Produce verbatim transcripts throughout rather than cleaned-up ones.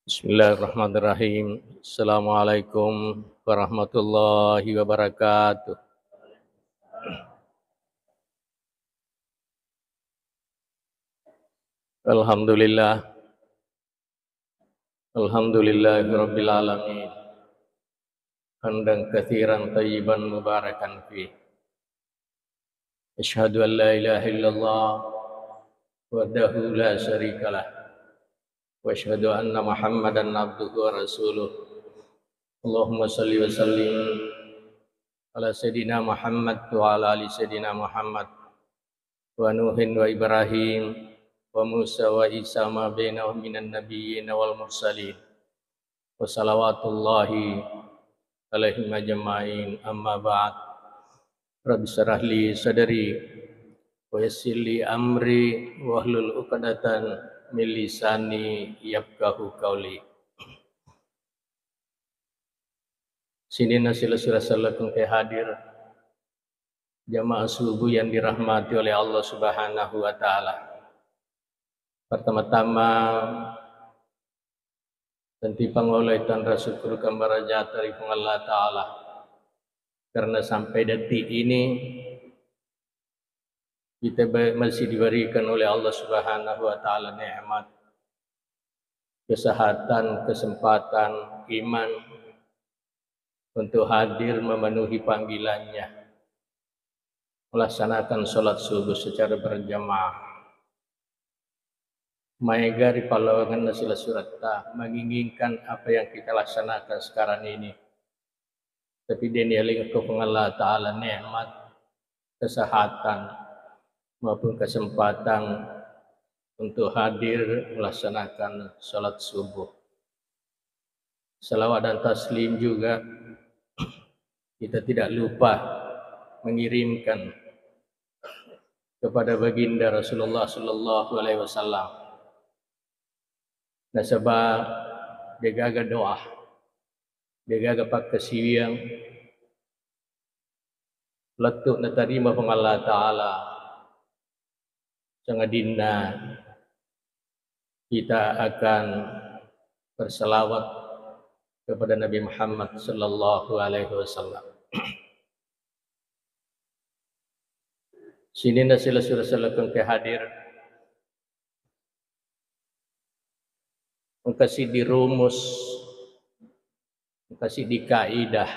Bismillahirrahmanirrahim. Assalamualaikum warahmatullahi wabarakatuh. Alhamdulillah. Alhamdulillahirabbil alamin. Hamdan katsiran thayyiban mubarakan fih. Asyhadu an la ilaha illallah wahdahu la syarikalah. Wa asyhadu anna Muhammadan abduhu wa rasuluh. Allahumma shalli wa sallim ala Sayyidina Muhammad wa ala ali Sayyidina Muhammad. Wa Nuhin wa Ibrahim wa Musa wa Isa ma bainahum minan nabiyyin wal mursalin. Wa salawatullahi alaihim ajma'in, amma ba'd. Rabbi syrah li sadri wa yassir li amri wahlul uqdatan min lisani yafqahu qauli. Sininna sila-sila sellekeng ke hadir, jamaah subuh yang dirahmati oleh Allah Subhanahu wa Ta'ala. Pertama-tama, tentu pangolai tanra syukur kembara jata ri Puang Allah Ta'ala. Karena sampai detik ini, kita be-, masih diberikan oleh Allah Subhanahu wa Ta'ala nikmat kesehatan, kesempatan, iman untuk hadir memenuhi panggilannya, melaksanakan sholat subuh secara berjamaah. Maega ri pallawangenna sila suratta, menginginkan apa yang kita laksanakan sekarang ini. Tapi de' nialingekko Puang Allah Ta'ala nikmat kesehatan maupun kesempatan untuk hadir melaksanakan sholat subuh. Salawat dan taslim juga kita tidak lupa mengirimkan kepada Baginda Rasulullah sallallahu alaihi wasallam. Nasaba de'gaga doa, de'gaga pakkasiwiang lettu natarima Puang Allah Ta'ala, sangadinna kita akan berselawat kepada Nabi Muhammad sallallahu alaihi wasallam. Sininna sila-sila sellekeng ke hadir, engka siddi rumus, engka siddi kaidah.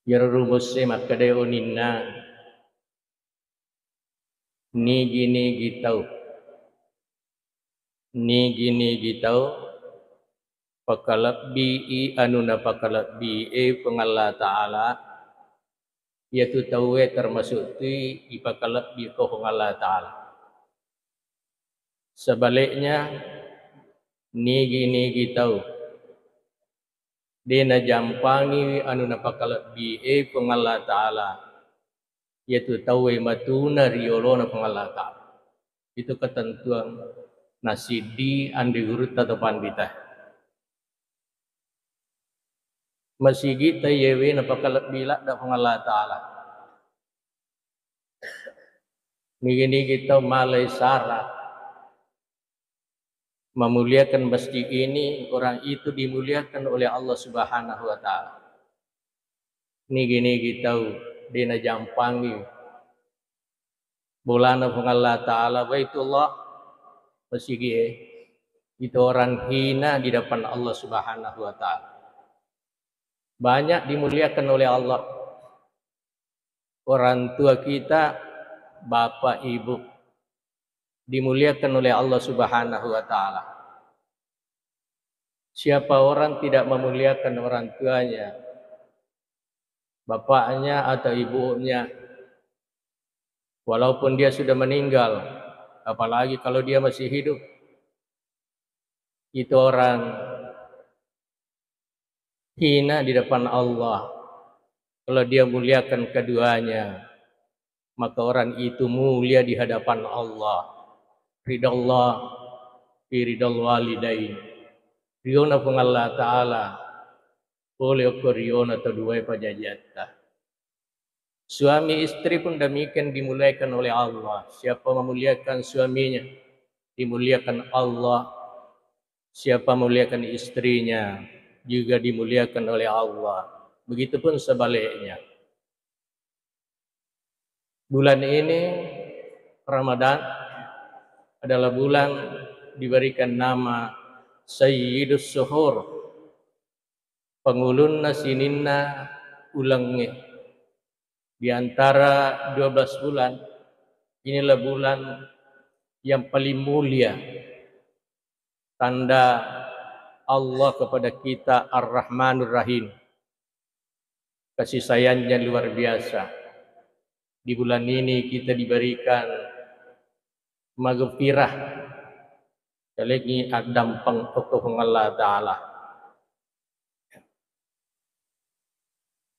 Iyaro rumus e makkeda, uninna nigi-nigi tau, nigi-nigi tau pakalebbii anu napakalebbii e Puang Allah Ta'ala, iyatu tauwe termasuk tui ipakalebbi ko Puang Allah Ta'ala. Sebaliknya, nigi-nigi tau de' najampangi anu napakalebbi e Puang Allah Ta'ala, iyatu tauwe matuna ri yolona Puang Allah Ta'ala. Itu ketentuan nasiddi andi gurutta atau pandita. Masigitta iyewe napakalebbi ladda Puang Allah Ta'ala. Nigi-nigi tau malai sara memuliakan masjid ini, orang itu dimuliakan oleh Allah Subhanahu wa Ta'ala. Nigi-nigi tau de' najampangi bolana Puang Allah Ta'ala, Baitullah, masigi e, itu orang hina di depan Allah Subhanahu wa Ta'ala. Banyak dimuliakan oleh Allah orang tua kita, bapak ibu, dimuliakan oleh Allah Subhanahu wa Ta'ala. Siapa orang tidak memuliakan orang tuanya, bapaknya atau ibunya, walaupun dia sudah meninggal, apalagi kalau dia masih hidup, itu orang hina di depan Allah. Kalau dia muliakan keduanya, maka orang itu mulia di hadapan Allah. Ridallah fi ridal walidain. Riona Puang Allah Ta'ala pole okko riona to duae pajajiatta. Suami istri pun demikian dimuliakan oleh Allah. Siapa memuliakan suaminya, dimuliakan Allah. Siapa muliakan istrinya, juga dimuliakan oleh Allah. Begitupun sebaliknya. Bulan ini, Ramadan, adalah bulan diberikan nama Sayyidus Suhur, pangulunna sininna ulengnge. Di antara dua belas bulan, inilah bulan yang paling mulia. Tanda Allah kepada kita Ar-Rahmanur Rahim. Kasih sayangnya luar biasa. Di bulan ini kita diberikan maghfirah. Yalengngi addampeng okko Puang Allah Ta'ala.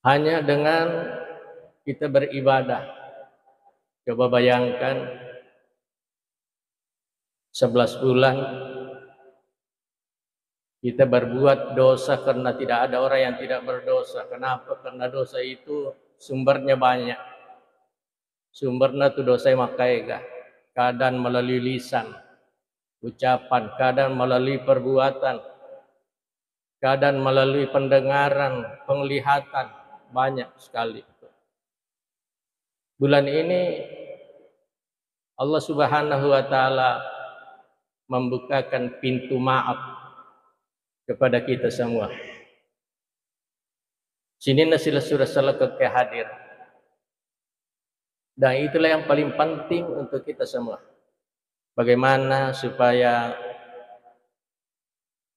Hanya dengan kita beribadah. Coba bayangkan, sebelas bulan kita berbuat dosa karena tidak ada orang yang tidak berdosa. Kenapa? Karena dosa itu sumbernya banyak. Sumberna tu dosa makkaega. Kadang melalui lisan, ucapan, kadang melalui perbuatan, kadang melalui pendengaran, penglihatan, banyak sekali. Bulan ini Allah Subhanahu wa Ta'ala membukakan pintu maaf kepada kita semua. Sininna silessureng salakekka hadir. Dan itulah yang paling penting untuk kita semua. Bagaimana supaya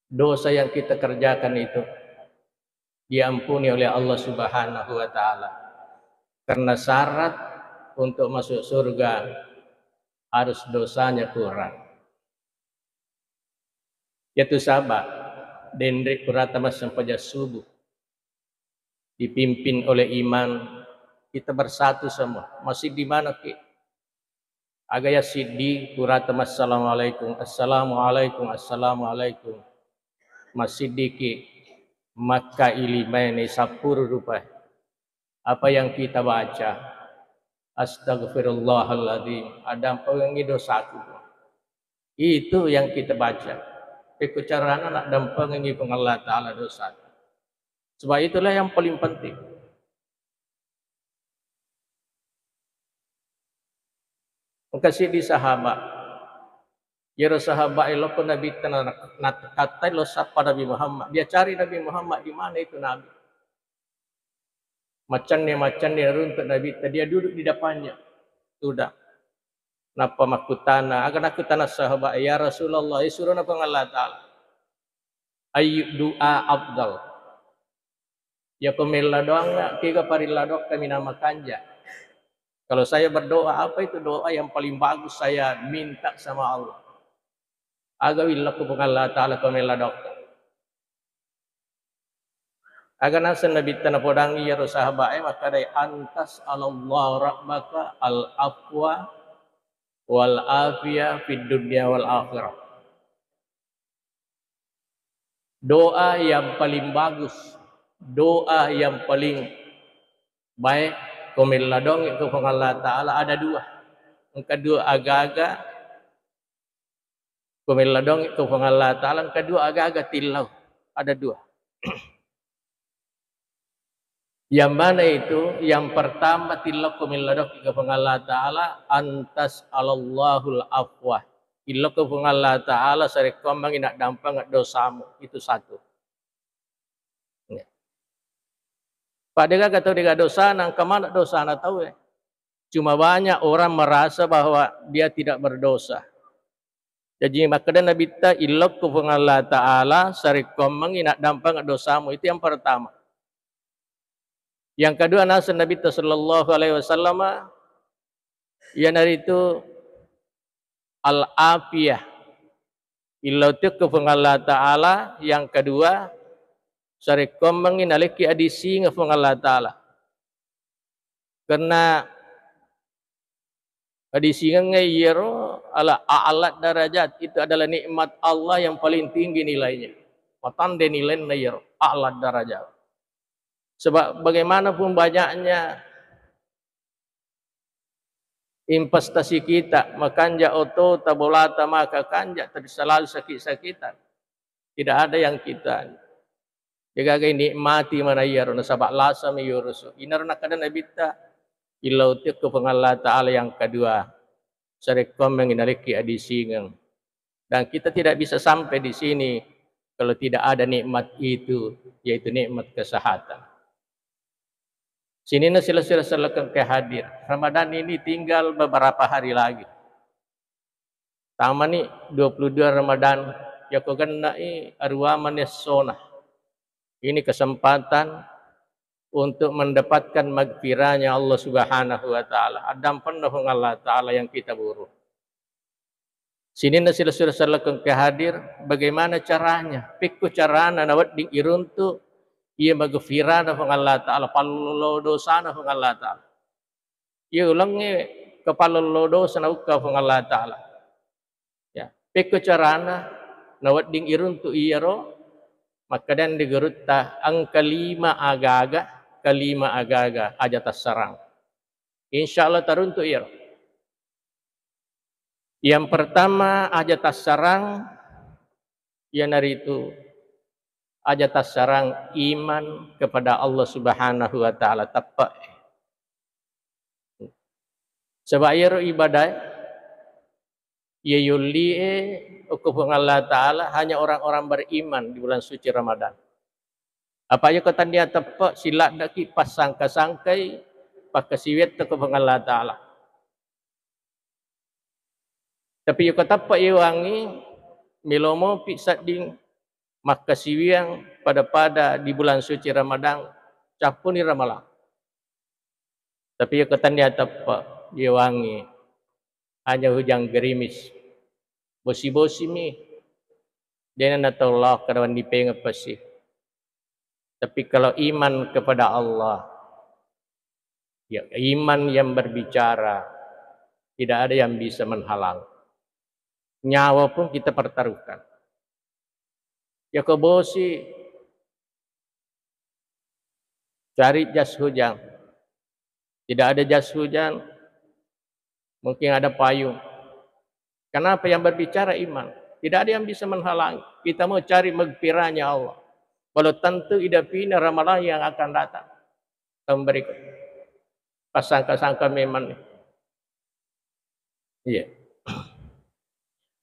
dosa yang kita kerjakan itu diampuni oleh Allah Subhanahu wa Ta'ala. Karena syarat untuk masuk surga harus dosanya kurang. Yaitu sahabat, denre purata massempajang subuh, dipimpin oleh imam, kita bersatu semua. Masih di mana ki? Aga ya siddi, purata massalamualaikum, assalamualaikum, assalamualaikum. Masih dikit, maka ilimene sapuru rupa. Apa yang kita baca? Astagfirullahaladzim, addampengengngi dosaku. Itu yang kita baca. Pekko carana naddampengengngi Puang Allah Ta'ala dosaku. Sebab itulah yang paling penting. Engka siddi sahabat. Iyaro sahabat e lokko Nabitta na-, nakkattai lo sappa Nabi Muhammad. Dia cari Nabi Muhammad, di mana itu Nabi? Maccanne-maccanne runtuk Nabitta, dia duduk di depannya. Sudah. Nappa makkutana, aga nakkutana sahabat e, "Ya Rasulullah, eh, surona Puang Allah Ta'ala. Ayyu du'a afdal?" Yako mella doangnga, kega parilla doang kaminang makanja. Kalau saya berdoa, apa itu doa yang paling bagus saya minta sama Allah? Aga willakku Puang Allah Ta'ala ko mella doang. Aga naseng Nabitta napodangi iyaro sahabat e makkadai, "Antas Allah rabbaka al afwa wal afiyah fid dunya wal akhirah." Doa yang paling bagus, doa yang paling baik, ko mella doang ko Puang Allah Ta'ala ada dua. Engka dua agaga, ko mella doang ko Puang Allah Ta'ala, engka dua agaga tillau, ada dua. Yang mana itu? Yang pertama, tillokko mella doang ko Puang Allah Ta'ala, antas alallahul afwa. Tillokko Puang Allah Ta'ala sarekkoammengngi naddampeng dosamu. Itu satu. Ya. Pada gaga tau dega dosa, nangka mana dosana tau e. Cuma banyak orang merasa bahwa dia tidak berdosa. Jaji makkeda Nabitta, "Illokko Puang Allah Ta'ala sarekkoammengngi naddampeng dosamu." Itu yang pertama. Yang kedua, naseng Nabitta sallallahu alaihi wasallam, iyanaritu al-afiyah. Illau tokko Puang Allah Ta'ala. Yang kedua, sarekkoammengngi nalekki adisingeng Puang Allah Ta'ala. Karena adisingeng iyaro ala a'la darajat, itu adalah nikmat Allah yang paling tinggi nilainya. Matande nilainna iyaro, a'la darajat. Sebab bagaimanapun banyaknya Investasi kita, makanja otota, bolata maka kanja, tapi selalu sakit-sakitan. Tidak ada yang kita, degaga nikmati mana iyaro, nasaba lasami yurusu. Inaro nakkeda Nabitta, illautikku Puang Allah Ta'ala yang kedua, sarekkoammengngi nalekki adisingeng. Dan kita tidak bisa sampai di sini kalau tidak ada nikmat itu, yaitu nikmat kesehatan. Sininna sila-sila sellekeng ke hadir. Ramadan ini tinggal beberapa hari lagi. Tamani dua puluh dua Ramadan, yako genna'i aruwa manessona. Ini kesempatan untuk mendapatkan magfirahnya Allah Subhanahu wa Ta'ala. Addampenna Puang Allah Ta'ala yang kita buru. Sininna sila-sila sellekeng ke hadir, bagaimana caranya? Pekko carana nawedding iruntu iya magfirana Puang Allah Ta'ala, pallolo dosana Puang Allah Ta'ala. Iya ulengnge kepallolo dosa naukka Puang Allah Ta'ala. Ya, pekko carana nawedding iruntu iyaro, makkedani gurutta engka lima agaga, kelima agaga aja tassarang. Insya Allah taruntu iyaro. Yang pertama aja tassarang, iyanaritu aja tassarang iman kepada Allah Subhanahu wa Ta'ala, teppe. Sebab iyaro ibadah iya yollie okko Puang Allah Ta'ala hanya orang-orang beriman di bulan suci Ramadan. Apa yako tennia teppe, siladdaki passangka-sangkai pakkasiwiatta ko Puang Allah Ta'ala. Tapi yako teppe iwangi, melo mopi sedding makkasiwiang pada-pada di bulan suci Ramadan, cappuni ramalang. Tapi yako tennia teppe iwangi, hanya hujan gerimis, bosi-bosimi, dena natau lao kada wenni pengeng pasi. Tapi kalau iman kepada Allah, ya, iman yang berbicara, tidak ada yang bisa menghalang. Nyawa pun kita pertaruhkan. Yako bosi, cari jas hujan. Tidak ada jas hujan, mungkin ada payung. Kenapa? Yang berbicara iman. Tidak ada yang bisa menghalangi. Kita mau cari magfirahnya Allah. Belum tentu idapina Ramadan yang akan datang. Tahun berikut. Pasangka-sangka memang nih. Iya.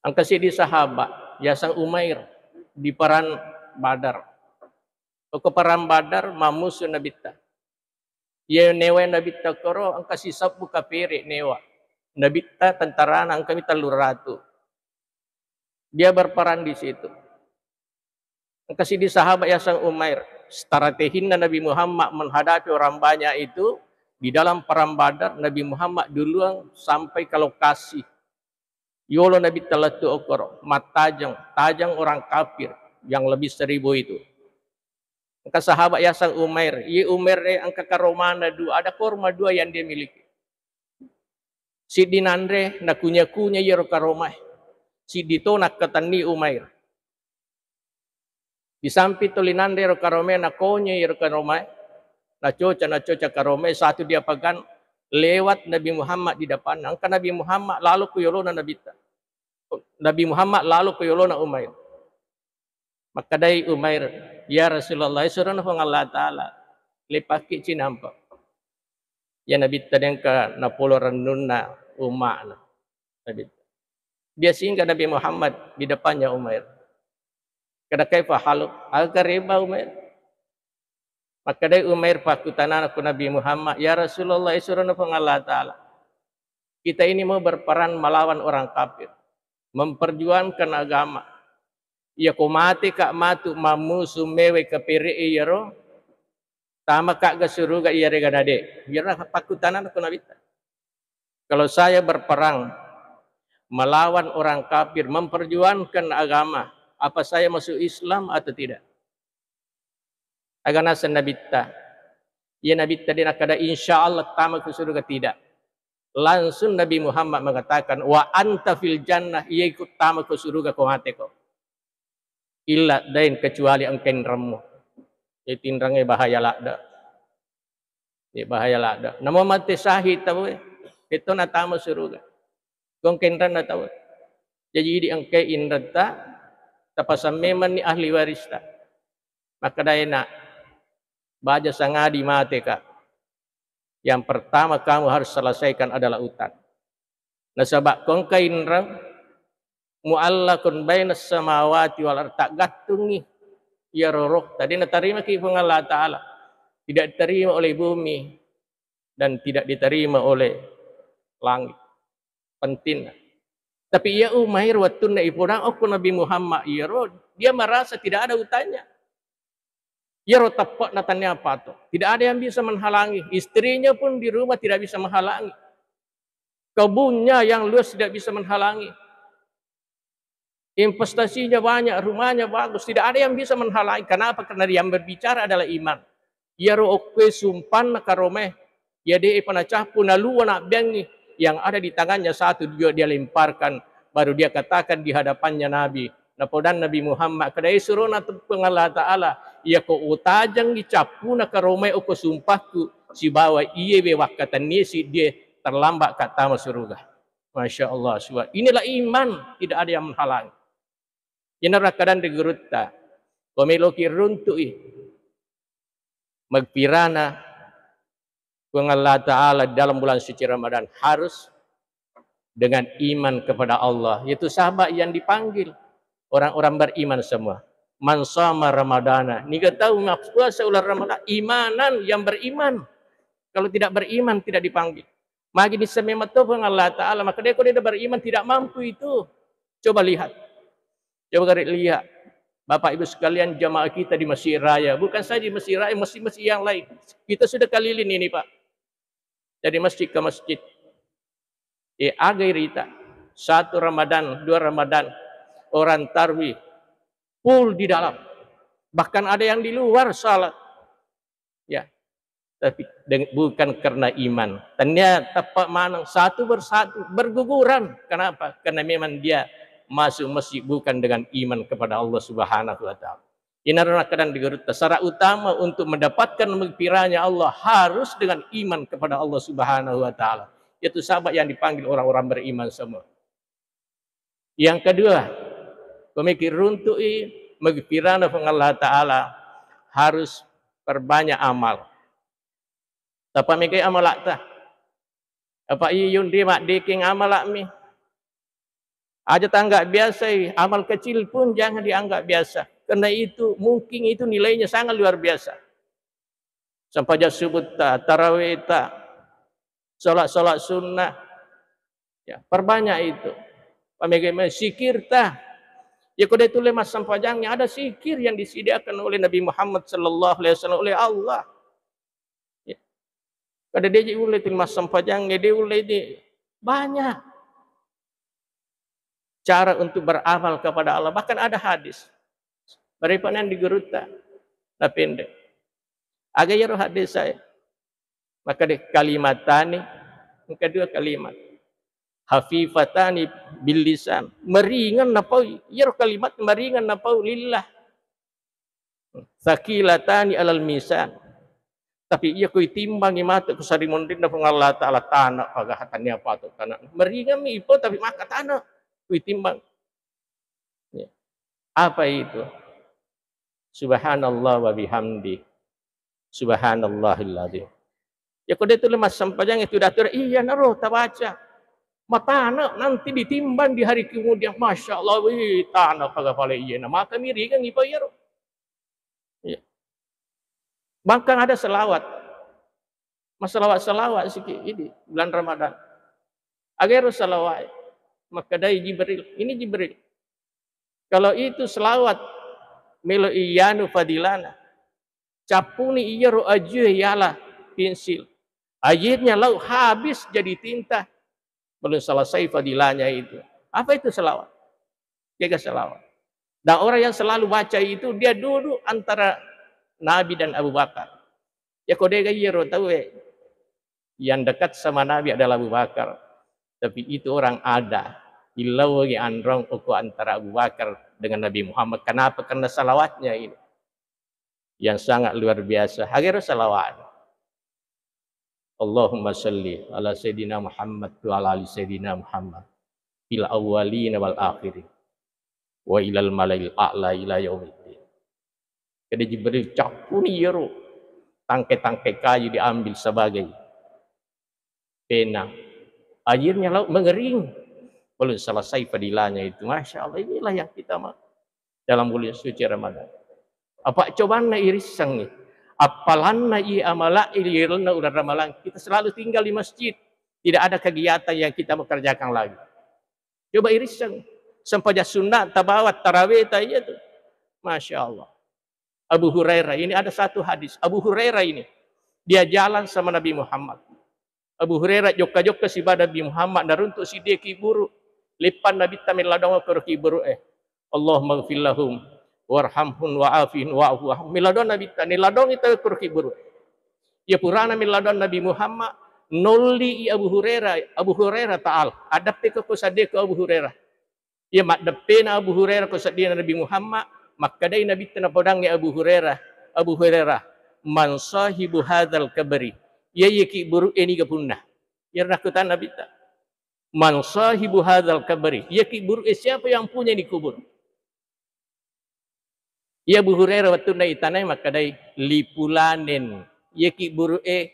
Engka siddi sahabat, yaseng Umair, di perang Badar. Ko perang Badar, mammusu Nabitta. Iya newa Nabitta koro, engka sisebbu kapere newa. Nabitta tentarana engkami tellu ratu. Dia berperang di situ. Engka siddi sahabat yaseng Umair. Strateginna Nabi Muhammad menghadapi orang banyak itu, di dalam perang Badar, Nabi Muhammad duluan sampai ke lokasi. Yolo Nabitta lettu okkoro, mattajeng, tajeng orang kafir yang lebih seribu itu. Engka sahabat yaseng Umair, iye Umair e engka karomana dua, ada korma dua yang dia miliki. Siddi nanre, nakunya-kunya iyaro karomae. Siddi to nakkatenni Umair. Di samping tuli nanre ro karomae, nakonye iyaro karomae, nacoca, nacoca karomae, satu dia pegang, lewat Nabi Muhammad di depanna. Engka Nabi Muhammad lalo ku yolona Nabitta. Nabi Muhammad lalo ku yolona Umair. Makkedai Umair, "Ya Rasulullah, surona Puang Allah Ta'ala, lepakki cinampa." Ya Nabitta de engka napolo rennunna umma'na. Nabitta. Dia singgah Nabi Muhammad di depannya Umair. Kada, "Kaifa haluk?" Aga kareba Umair. Makkedai Umair pakkutanana ku Nabi Muhammad, "Ya Rasulullah, surona Puang Allah Ta'ala. Kita ini mau berperang melawan orang kafir, memperjuangkan agama. Iya ko mate ka matu mammusu mewe kapere iyaro, tama ka ga suruga iyarega nade?" Iyaro pakkutanana ku Nabitta. Kalau saya berperang melawan orang kafir, memperjuangkan agama, apa saya masuk Islam atau tidak? Aga naseng Nabitta. Iya Nabitta de nakkeda, "Insya Allah tama ke surga," tidak. Langsung Nabi Muhammad mengatakan, "Wa anta fil jannah," iya ikut tama ke surga ko mate ko. Illa dain, kecuali engka inremmu. Jadi tinrangnge bahaya ladde. Jadi bahaya ladde. Namo mate syahid tau e. De'to natama suruga. Gongke inrenna tau. Jaji idi engkai inretta, tapasammemanni ahli warista. Makkedai, "Nak, baja sangadi mateka, yang pertama kamu harus selesaikan adalah utang. Nasaba ko engka inreng, muallakun bainas samawati wal ard, taggattungi iyaro rohta, de' natarimaki Puang Allah Ta'ala, tidak diterima oleh bumi dan tidak diterima oleh langit." Pentingna. Tapi iya umai wettunna ipodang okko Nabi Muhammad iyaro, dia merasa tidak ada utangnya. Iyaro teppe'na tania pato. Tidak ada yang bisa menghalangi. Istrinya pun di rumah tidak bisa menghalangi. Kebunnya yang luas tidak bisa menghalangi. Investasinya banyak, rumahnya bagus, tidak ada yang bisa menghalangi. Kenapa? Karena yang berbicara adalah iman. Iyaro okkoe sumpanna karomae, iya de'pa nacappu, naluwa nabbeangngi, yang ada di tangannya satu juga dia lemparkan, baru dia katakan di hadapannya Nabi. Napodang Nabi Muhammad, kedai surona tu Puang Allah Ta'ala, iya ko utajangngi cappuna karomae okko sumpahku, sibawa iyewe wakkatenniesi dia terlambat ka tama suruga. Masya Allah, subhan-, inilah iman, tidak ada yang menghalangi. Iyanaro nakkadang ri gurutta, ko meloki runtu'i magfirana Puang Allah Ta'ala di dalam bulan suci Ramadan, harus dengan iman kepada Allah. Itu sahabat yang dipanggil, orang-orang beriman semua. "Man shoma Ramadana." Niga tau mappuasa ulang Ramadan, imanan, yang beriman. Kalau tidak beriman, tidak dipanggil. Magi nisseng memang to Puang Allah Ta'ala, maka dia, kalau dia beriman tidak mampu itu. Coba lihat. Coba kalian lihat. Bapak Ibu sekalian, jamaah kita di Masjid Raya, bukan saja di Masjid Raya, masjid-masjid yang lain. Kita sudah keliling ini, Pak. Dari masjid ke masjid. Eh, aga irita. Satu Ramadan, dua Ramadan, orang tarwih full di dalam. Bahkan ada yang di luar salat. Ya. Tapi deng-, bukan karena iman. Tania tepat maneng, satu bersatu, berguguran. Kenapa? Karena memang dia masuk masjid bukan dengan iman kepada Allah Subhanahu wa Ta'ala. Inaro nakkadang di gurutta, syarat utama untuk mendapatkan magfirahnya Allah harus dengan iman kepada Allah Subhanahu wa Ta'ala. Itu sahabat yang dipanggil orang-orang beriman semua. Yang kedua, pemikir runtu'i magfirahna Puang Allah Ta'ala harus perbanyak amal. Tapamegai amala'ta. Apa iya yunri maddekeng amala'mi. Aja tanggap biasa, eh, amal kecil pun jangan dianggap biasa. Karena itu, mungkin itu nilainya sangat luar biasa. Sempajang subuhta, tarawihta, sholat-sholat sunnah. Ya, perbanyak itu. Pamegai-megai sikirta. Ya, ko de' tulle massempajangnya, ada sikir yang disediakan oleh Nabi Muhammad sallallahu alaihi wasallam, oleh Allah. Ya. Kada de'ji ulle tu massempajang, de' ulle ini. Banyak cara untuk beramal kepada Allah. Bahkan ada hadis. Baripanan di gurutta. Napendek. Aga iyaro hadis saya. Maka de' kalimatani, yang kedua kalimat. Hafifatani bil lisan. Meringan napau, iyaro kalimat meringan napau lillah. Tsaqilatani alal mizan. Tapi iya ko itimbangi matu ko sarimunrinna Puang Allah Ta'ala, tana pagaha tania pato tana. Meringanmi ipau tapi maka tana ko itimbang. Ya. Apa itu? Subhanallah wa bihamdi. Subhanallahil azim. Ya ko de' tulle massempajang itu datur, iya naro tabaca. Matana nanti ditimbang di hari kemudian. Masya Allah, wih, tana pagapale iya. Nah, maka miringan ipa iyaro. Iya. Bahkan ada selawat. Masalawat-salawat siki ini bulan Ramadan. Agaro salawat. Makkedai Jibril, ini Jibril. Kalau itu selawat melo iyanu fadilana. Cappuni iyaro ajue yala pensil. Akhirnya lau habis jadi tinta. Belum selesai fadilahnya itu. Apa itu selawat? Jaga selawat. Dan orang yang selalu baca itu, dia duduk antara Nabi dan Abu Bakar. Ya, ko dega iyaro tauwe yang dekat sama Nabi adalah Abu Bakar. Tapi itu orang ada. Ilaugi anrong uku antara Abu Bakar dengan Nabi Muhammad. Kenapa? Karena salawatnya ini yang sangat luar biasa. Agaro salawat. Allahumma salli ala Sayyidina Muhammad wa ala ali Sayyidina Muhammad fil awwalina wal akhirin wa ilal malail a'la ila yaumiddin. Kata Jibril, cappuni iyaro tangkai-tangkai kayu diambil sebagai pena. Airnya laut mengering. Belum selesai fadilahnya itu. Masya Allah, inilah yang kita mau dalam bulan suci Ramadan. Apa cobanna irissengngi? Appalanna i amala i ri lalenna uleng Ramalang. Kita selalu tinggal di masjid. Tidak ada kegiatan yang kita mau kerjakan lagi. Coba irisseng. Sempajang sunnah, tabawa, tarawih, ta iya tu. Masya Allah. Abu Hurairah, ini ada satu hadis. Abu Hurairah ini, dia jalan sama Nabi Muhammad. Abu Hurairah jokka-jokka siba Nabi Muhammad, naruntuk siddi kiburu. Leppan Nabitta melladong koro kiburu e. Allahumma gfir lahum warhamhum wa'afihim wa'fu anhum. Melladong Nabitta, melladong itu koro kiburu. Ya purana melladong Nabi Muhammad, nolli i Abu Hurairah, Abu Hurairah ta'al. Addeppe ko, ko sadde ko Abu Hurairah. Iya maddeppena Abu Hurairah ko seddina Nabi Muhammad, makkedai Nabitta napodangngi Abu Hurairah, "Abu Hurairah, man sahibu hadzal qabri?" Iya, iya kiburu e niga punna? Iya nakkutan Nabitta. "Man sahibu hadzal qabri?" Iya kiburu e siapa yang punya ini kubur? Iya Abu Hurairah wettunna itanai makkedai, "Li fulanin." Iya kiburu e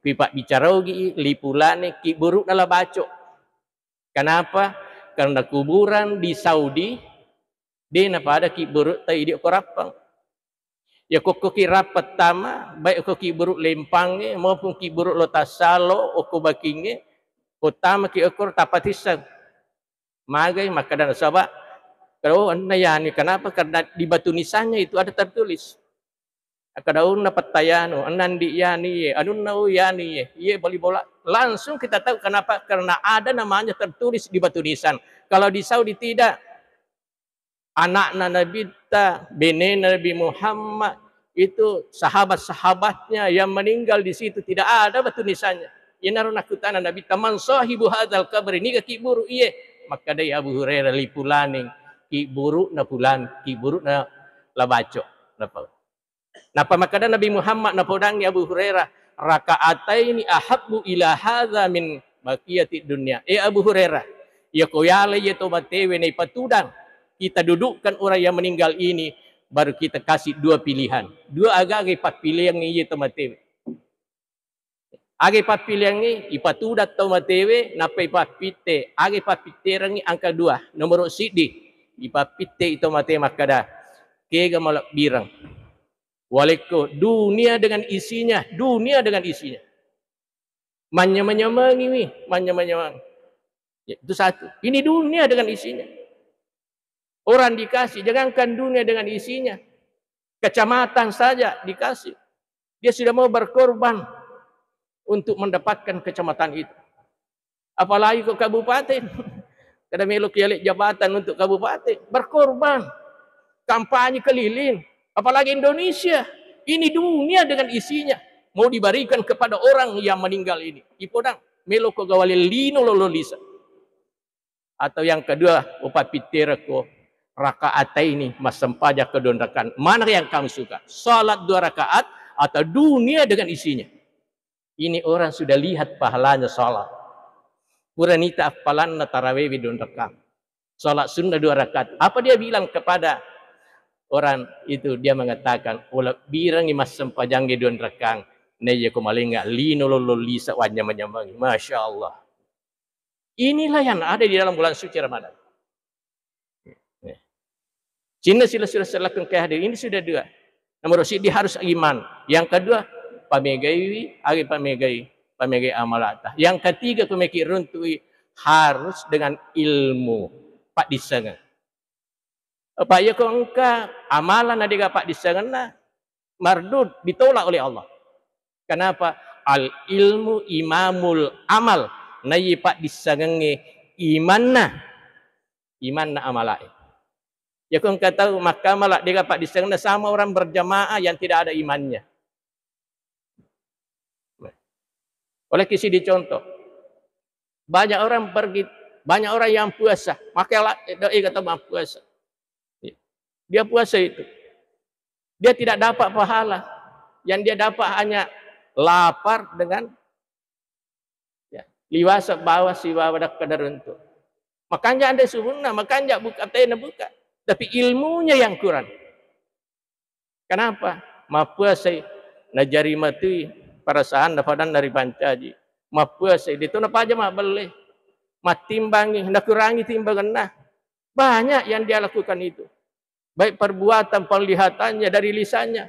kipabbicara ogi i, "Li fulanin," kiburu na La Baco. Kenapa? Karena kuburan di Saudi, de napada kiburu ta idi ko Rappang. Ya kokko ki Rappang tama, baik ko kiburu Lempangnge maupun kiburu Lo Tassalo, okko Bakingnge, ko tama ki okko tapatisseng. Magai makkeda nasaba, oh, enna yani, kenapa? Karena di batu nisannya itu ada tertulis. Akkeda, "Oh, enna pettayanu, enna ndi yani ye, anunna, oh, yani ye, iye bali bola." Langsung kita tahu kenapa, karena ada namanya tertulis di batu nisan. Kalau di Saudi tidak. Anakna Nabitta, benena Nabi Muhammad, itu sahabat-sahabatnya yang meninggal di situ tidak ada batu nisannya. Iyanaro nakkutana Nabitta, "Man sahibu hadzal qabri?" Niga kiburu iye? Makkedai Abu Hurairah, "Li fulanin," kiburu na fulan, kiburu na La Baco. Napa? Napa makkeda Nabi Muhammad napodangngi Abu Hurairah, "Raka'ataini ahabbu ila hadza min baqiyati dunya." Eh Abu Hurairah, iya ko yala iya to matewe naipatudang, kita dudukkan orang yang meninggal ini, baru kita kasih dua pilihan. Dua agaga ipappiliangngi iya to matewe. Aga ipappiliangngi, ipatudang tau matewe, nappa ipappitte. Aga ipappitterengngi angka dua. Nomoro siddi, ipappitte i tau matewe makkeda, "Kega malebbireng walekko dunia dengan isinya, dunia dengan isinya." Manyameng-nyamengi wi, manyameng-nyameng. Ya, itu satu. Ini dunia dengan isinya. Orang dikasih, jangankan dunia dengan isinya, kecamatan saja dikasih. Dia sudah mau berkorban untuk mendapatkan kecamatan itu. Apalagi kok kabupaten. Kada melo kiale jabatan untuk kabupaten, berkorban. Kampanye keliling. Apalagi Indonesia. Ini dunia dengan isinya mau diberikan kepada orang yang meninggal ini. Ipodang, melo ko gawale lino lolo lisa. Atau yang kedua, upappitterekko rakaataini, massempajang kedua rakaat. Mana yang kamu suka? Salat dua rakaat atau dunia dengan isinya? Ini orang sudah lihat pahalanya salat. Pura nita appalanna tarawewe dua rakaat. Salat sunnah dua rakaat. Apa dia bilang kepada orang itu? Dia mengatakan, "Ulebbirengngi massempajangnge dua rakaat. Naiya ko malenga lino lolo lisa wanyameng-nyamengi." Masya Allah. Inilah yang ada di dalam bulan suci Ramadan. Cinna sila-sila selakeng ke hadir. Ini sudah dua. Nomor siddi harus iman. Yang kedua, pamegaiwi, agi pamegai, pamegai amalata. Yang ketiga, kumeki runtui harus dengan ilmu. Paddissengeng. Apa iya ko engka amalan na dega paddissengenna, mardud, ditolak oleh Allah. Kenapa? Al ilmu imamul amal. Naiya paddissengengnge imanna, imanna amalae. Iya ko engka tau makkamala dega paddissengenna sama orang berjamaah yang tidak ada imannya. Oleh kisi dicontoh, banyak orang pergi, banyak orang yang puasa, maka la-, doi kata puasa. Dia puasa itu. Dia tidak dapat pahala. Yang dia dapat hanya lapar dengan Liwasa bawang sibawa dakka daruntu. Makanja anre subunna, makanja buka tena buka. Tapi ilmunya yang kurang. Kenapa? Mappuasai, najari matui perasaanna, padanna ripancaji. Mappuasai, deto napaja mabbelle. Mattimbangi, nakurangi timbangenna. Banyak yang dia lakukan itu. Baik perbuatan, penglihatannya, dari lisannya.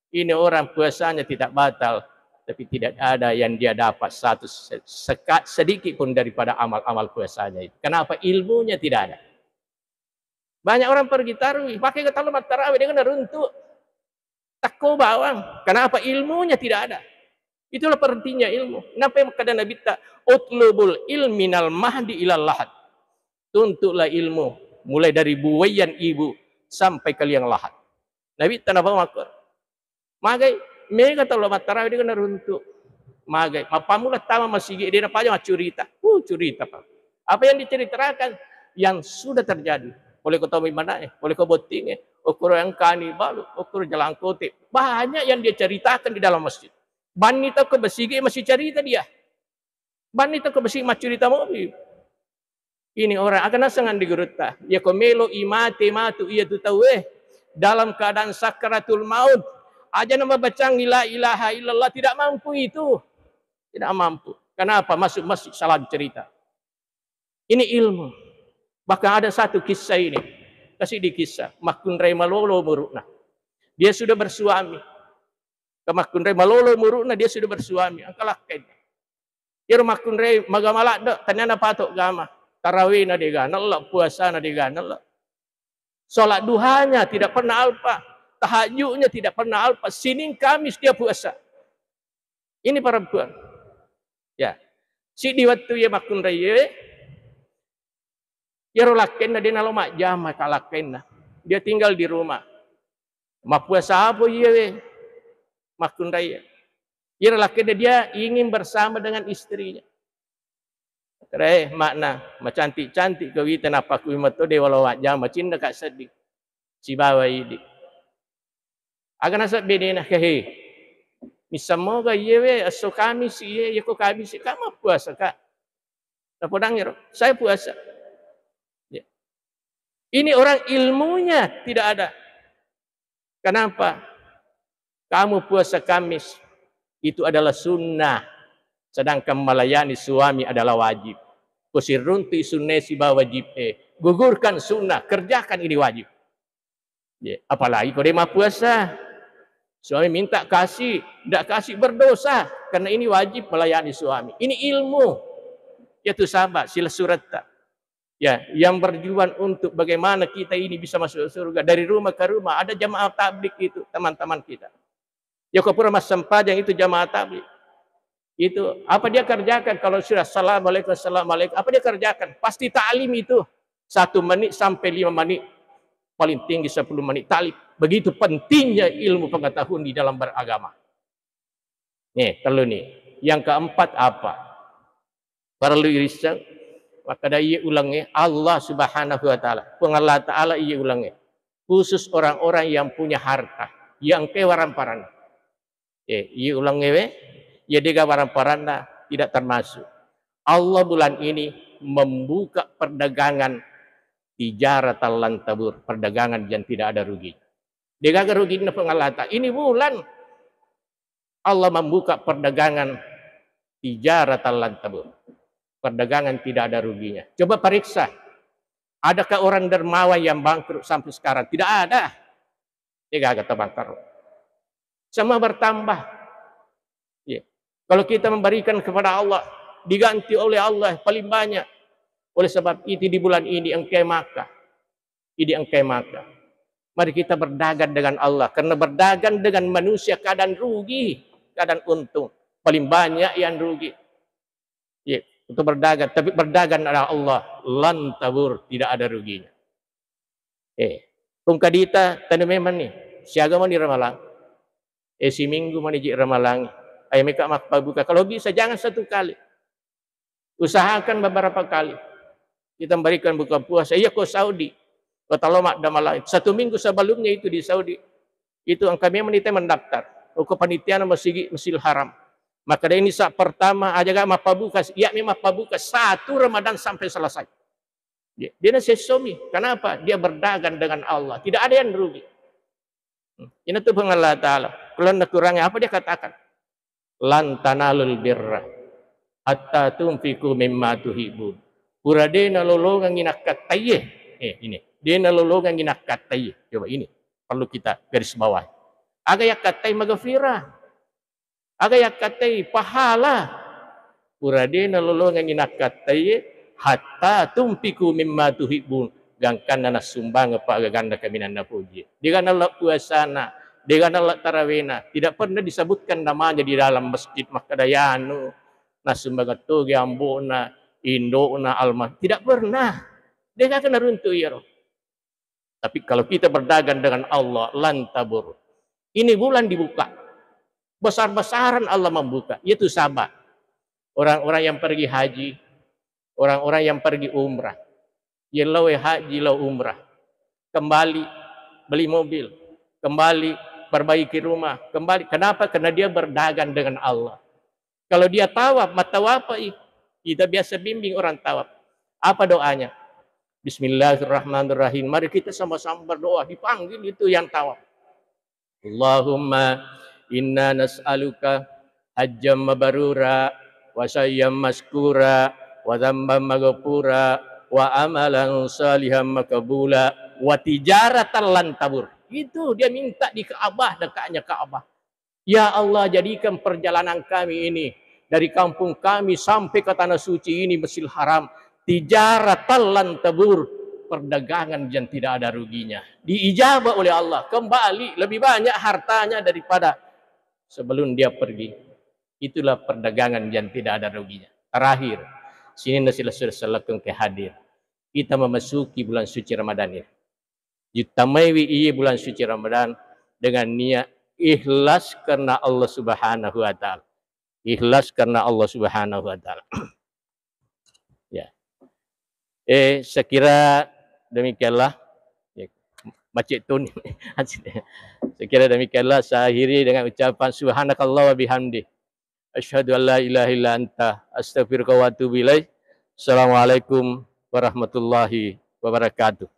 Ini orang puasanya tidak batal, tapi tidak ada yang dia dapat satu se-, seka-, sedikit pun daripada amal-amal puasanya itu. Kenapa? Ilmunya tidak ada. Banyak orang pergi tarawih, pakai kata mattarawe dengan runtu. Takko bawang. Kenapa? Ilmunya tidak ada. Itulah pentingnya ilmu. Kenapa yang kata Nabi ta, "Utlubul ilmi minal mahdi ilal lahad." Tuntutlah ilmu mulai dari buwaian ibu sampai ke liang lahat. Nabi ta napa makkor. Magai, mega tau lo mattarawe de' naruntu. Magai, mappammula tama masigi de' napaja maccurita. Uh, curita, Pak. Apa yang diceritakan? Yang sudah terjadi. Pole ko tommi manae, pole ko bottinge, okkoro engkani balu, okkoro jalangkote. Banyak yang dia ceritakan di dalam masjid. Banni tau ko masigi masih cerita dia. Banni tau ko masigi maccurita mopi. Ini orang, aga naseng andi gurutta? Yako melo i mate matu iya tu tauwe dalam keadaan sakaratul maut, aja na mabacangi la ilaha illallah, tidak mampu itu. Tidak mampu. Kenapa? Masuk masjid salah cerita. Ini ilmu. Bahkan ada satu kisah ini. Kasih di kisah. Makkunrai malolo umuruna. Dia sudah bersuami. Ke makkunrai malolo umuruna, dia sudah bersuami. Angka lakkai. Iyaro makkunrai magama ladde', tania napato gama. Tarawihna de' gaga nella, puasana de' gaga nella. Sholat duhanya tidak pernah alpa, tahajudnya tidak pernah alpa. Senin Kamis dia puasa. Ini perempuan. Ya. Siddi wettu iya makkunrai iye, iyaro lakkainna de' nalo majjama ka lakkainna. Dia tinggal di rumah. Mappuasa apa iye we? Makkunrai. Iyaro lakkainna dia ingin bersama dengan istrinya. Kere makna, macantik-cantik kawita napakui meto de' walo majjama, cinna ka seddi. Sibawa idi. Aga naseng benena, "Hehe. Missammoga iye we, esso Kamis iye, yako Kamis ka mappuasa ka." Napodang ero, "Saya puasa." Ya. Ini orang ilmunya tidak ada. Kenapa? Kamu puasa Kamis, itu adalah sunnah. Sedangkan melayani suami adalah wajib. Ko siruntu sunnah sibawa wajib, eh, gugurkan sunnah, kerjakan ini wajib. Ya, apalagi ko de' mappuasa. Suami minta kasih, ndak kasih berdosa. Karena ini wajib melayani suami. Ini ilmu. Ya tu sahabat, silessuretta. Ya, yang berjuang untuk bagaimana kita ini bisa masuk surga. Dari rumah ke rumah, ada jamaah tabligh itu, teman-teman kita. Ya, ko pura massempajang itu jamaah tabligh. Itu, apa dia kerjakan kalau sudah assalamualaikum, assalamualaikum, apa dia kerjakan? Pasti taklim itu. Satu menit sampai lima menit. Paling tinggi sepuluh menit taklim. Begitu pentingnya ilmu pengetahuan di dalam beragama. Nih, tellu nih. Yang keempat apa? Parellu irisseng, makkeda iye ulengnge Allah Subhanahu wa Ta'ala. Puang Allah Ta'ala iye ulengnge. Khusus orang-orang yang punya harta, yang engkae waramparanna. Eh, iye ulengnge we, iye de' gaga waramparanna tidak termasuk. Allah bulan ini membuka perdagangan tijaratan lan tabur, perdagangan yang tidak ada rugi. De' gaga ruginna Puang Allah Ta'ala. Ini bulan Allah membuka perdagangan tijaratan lan tabur. Perdagangan tidak ada ruginya. Coba periksa, adakah orang dermawan yang bangkrut sampai sekarang? Tidak ada. De' gaga tabangkrut. Semua bertambah. Ya. Kalau kita memberikan kepada Allah, diganti oleh Allah paling banyak. Oleh sebab itu di bulan ini engkae makkeda, idi engkae makkeda. Mari kita berdagang dengan Allah. Karena berdagang dengan manusia kadang rugi, kadang untung. Paling banyak yang rugi. Ya, untuk berdagang. Tapi berdagang dengan Allah, lan tabur, tidak ada ruginya. Eh, pungkadita tanu memang nih, siaga mani ramalang. Eh, siminggu mani ji ramalang. Ayo meka mappabuka. Kalau bisa jangan satu kali. Usahakan beberapa kali. Kita memberikan buka puasa. Iya ko Saudi. Ko talo madda malang. Satu minggu sebelumnya itu di Saudi. Itu engka memang ita mendaftar. Ko panitia Masjid, Masjidil Haram. Maka ini saat pertama aja gak mappabuka, ya memang mappabuka satu Ramadan sampai selesai. Ya, dia nasessomi. Kenapa? Dia berdagang dengan Allah. Tidak ada yang rugi. Ini tuh Allah Ta'ala. Kalau nakurangi apa dia katakan? "Lan tanalul birra hatta tunfiqu mimma tuhibbun." Pura de nalolongengi nakkattaiye. Eh, ini. De nalolongengi nakkattaiye. Coba ini. Perlu kita garis bawahi. Aga yakkattai magafirah. Aga yakkattai pahala. Pura de nalolongengi nakkattaiye hatta tunfiqu mimma tuhibbun. Gangkanna nassumbangeng pa agaganna kaminang napoji. Dega nalla puasana, dega nalla tarawena. Tidak pernah disebutkan namanya di dalam masjid makkeda yanu nassumbangeng toge ambo'na, indo'na, alma. Tidak pernah. Dega kena runtu iyaro. Tapi kalau kita berdagang dengan Allah, lan tabur. Ini bulan dibuka. Besar-besaran Allah membuka. Itu sabar. Orang-orang yang pergi haji, orang-orang yang pergi umrah. Yellow haji, yellow umrah. Kembali beli mobil, kembali perbaiki rumah, kembali. Kenapa? Karena dia berdagang dengan Allah. Kalau dia tawaf, matawapai. Kita biasa bimbing orang tawaf. Apa doanya? Bismillahirrahmanirrahim. Mari kita sama-sama berdoa. Dipanggil itu yang tawaf. Allahumma inna nas'aluka hajjam mabrura wa sayyam maskura wa dzamban maghfura wa amalan salihan makabula wa tijaratan lan tabur. Itu dia minta di Ka'bah, dekatnya Ka'bah. Ya Allah, jadikan perjalanan kami ini dari kampung kami sampai ke tanah suci ini, Masjidil Haram, tijaratan lan tabur, perdagangan yang tidak ada ruginya. Diijabah oleh Allah, kembali lebih banyak hartanya daripada sebelum dia pergi. Itulah perdagangan yang tidak ada ruginya. Terakhir, sini nasi sudah selekeng ke hadir. Kita memasuki bulan suci Ramadan ini. Yuttamaiwi iye bulan suci Ramadan dengan niat ikhlas karena Allah Subhanahu wa Ta'ala. Ikhlas karena Allah Subhanahu wa Ta'ala. Ya. Eh, saya kira demikianlah. Ya, macet tuh nih. Saya kira demikianlah, saya akhiri dengan ucapan subhanakallah wa bihamdi. Asyhadu an la ilaha illa anta, astaghfiruka wa atubu ilaik. Assalamualaikum warahmatullahi wabarakatuh.